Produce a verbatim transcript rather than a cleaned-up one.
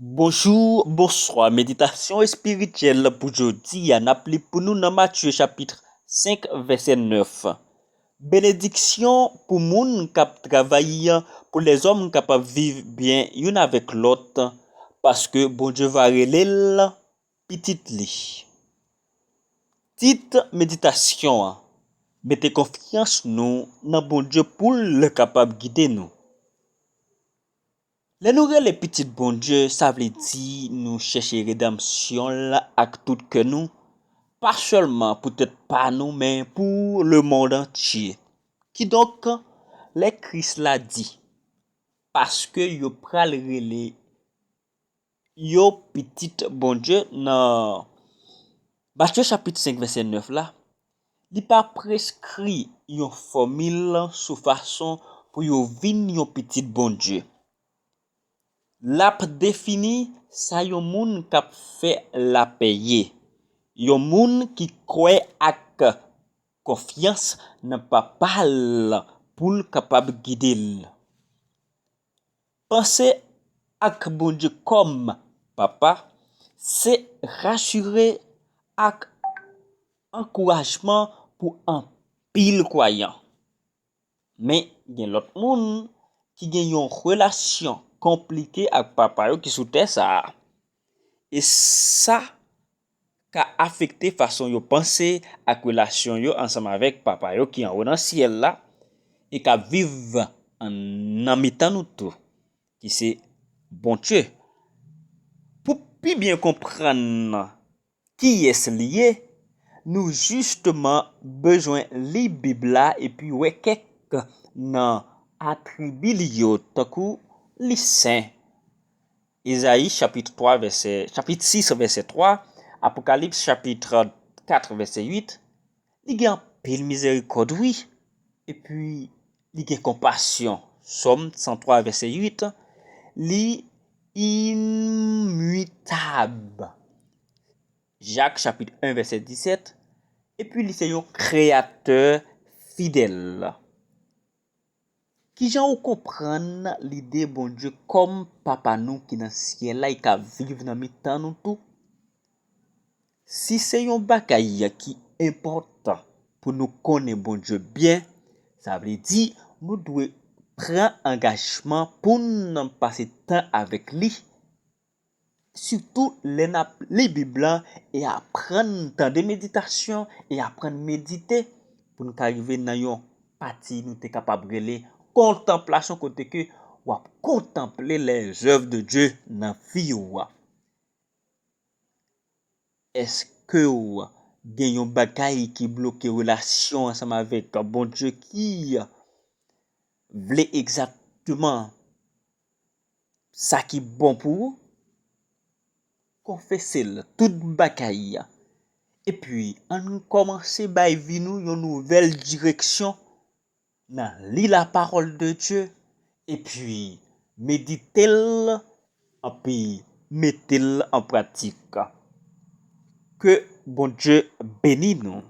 Bonjou, bonswa. Meditasyon espirityèl pou jodi a, n ap li pou nou nan Matye chapit senk, vèsè nèf. Benediksyon pou moun k ap travay, pou lèzòm kapab viv byen youn avèk lòt, paske Bondye va rele l pitit li. Tit meditasyon an: Mete konfyans nou nan Bondye pou l kapab gide nou. Lè nou rele pitit Bondye, sa vle di nou chèche redanmsyon l ak tout kè nou, pa sèlman poutèt pa nou, men pou lemonn antye. Kidonk, lè Kris la di, paske yo pral rele yo pitit Bondye nan Matye chapit senk, vèsè nèf la, li pa preskri yon fòmil sou fason pou yo vin yon pitit Bondye. L ap defini sa yon moun k ap fè lapè ye, yon moun ki kwè ak konfyans nan Papa l pou l kapab gide l. Panse ak Bondye kòm Papa, se rasire ak ankourajman pou anpil kwayan. Men, gen lòt moun ki gen yon relasyon konplike ak papa yo ki sou tè sa a. E sa ka afekte fason yo panse ak relasyon yo ansanm avèk Papa yo ki anwo nan syèl la e k ap viv nan mitan nou tou, ki se Bondye. Pou pi byen konprann kiyès li ye, nou jisteman bezwen li Bib la epi wè kèk nan atribi li yo, tankou li sen. Ezayi chapit twa vèsè, chapit sis vèsè twa, Apokalips chapit kat vèsè uit, li gen anpil mizerikòd, wi, epi li gen konpasyon. Sòm san twa vèsè uit, li imitab. Jak chapit en vèsè disèt, epi li se yon kreyatè fidèl. Kijan ou konprann lide Bondye kòm Papa nou ki nan syèl la e k ap viv nan mitan nou tou? Si se yon bagay ki enpòtan pou nou konnen Bondye byen, sa vle di nou dwe pran angajman pou n pase tan avèk li, sitou lè n ap li Bib la e aprann tande meditasyon e aprann medite, pou n ka rive nan yon pati nou te kapab rele kontanplasyon, kote ke w ap kontanple les œuvres de Dieu nan vi w. Èske w gen yon bagay ki bloke relasyon ansanm avèk Bondye ki vle egzakteman sa ki bon pou ou? Konfese l tout bagay. Epi, ann kòmanse bay vi nou yon nouvèl direksyon nan li lapawòl de Dye, epi medite l, epi mete l an pratik. Ke Bondye beni nou.